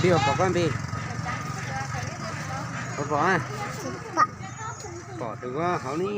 Pib pom koj npis. Pom, pom, pom tus hauv ni.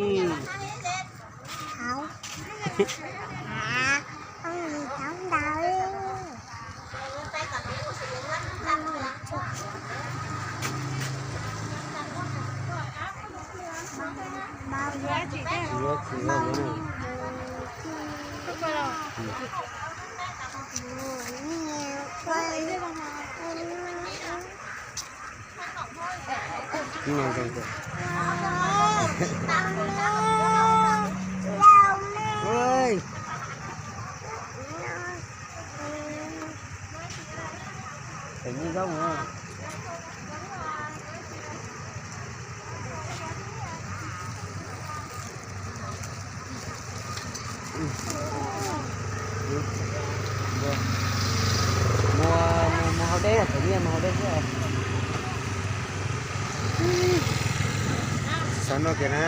Mus, mus haus dej, khwv nyiaj mus haus dej xwb. Xav noj kiag na.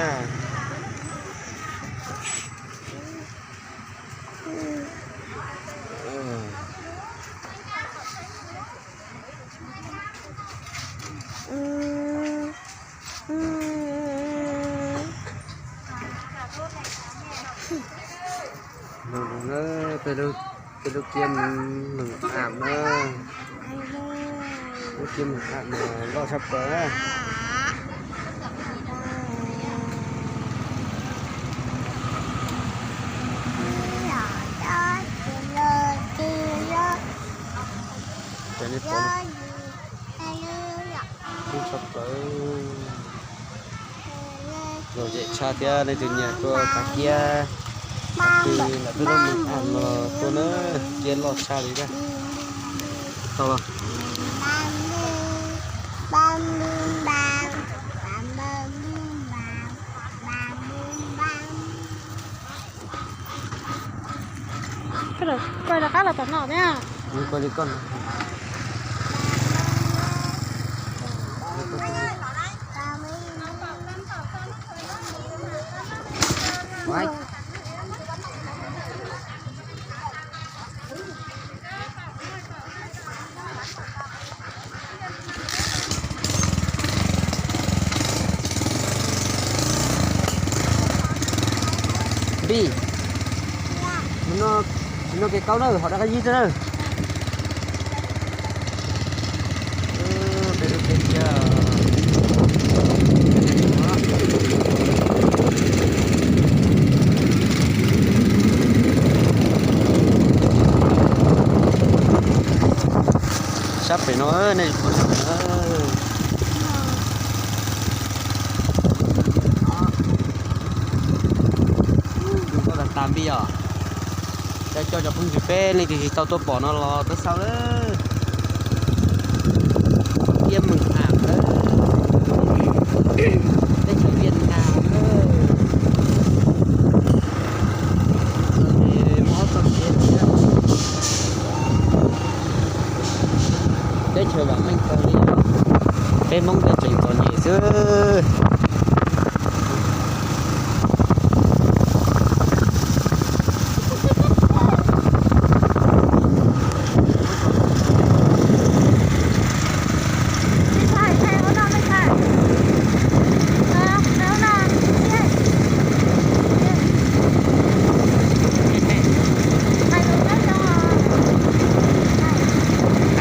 Peb lub kiab meem am na. Lub kiab meem am mas loj tshaj plaws na. Cov nej pom, ub tshaj plaws. Lom zem tshaj thiab, leej twg nyiam tuaj kav kiab, twg lam peb lub meem am no los tuaj na, kiab loj tshaj li thiab. Tau los. Koj rov qab los tom no thiab. Npis, tsis noj kev kaub na, ho daj qab zib xwb na. Sab pem no, nej pom sab pem no. Koj tas tas npis os. Coj cov phooj ywg peb leej twg tsis tau tuaj pom no los tuaj xauj lawm. Kiab meem am lawm. Teb chaws Viaj Nam lawm. Mob txoj kev thiab. Teb chaws vam meej kawg li. Peb Hmoob peb tseem txom nyem xwb.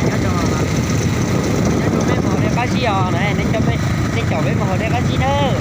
Nyob zoo peb mus haus dej qab zib os, nej caum peb mus haus dej qab zib nawb.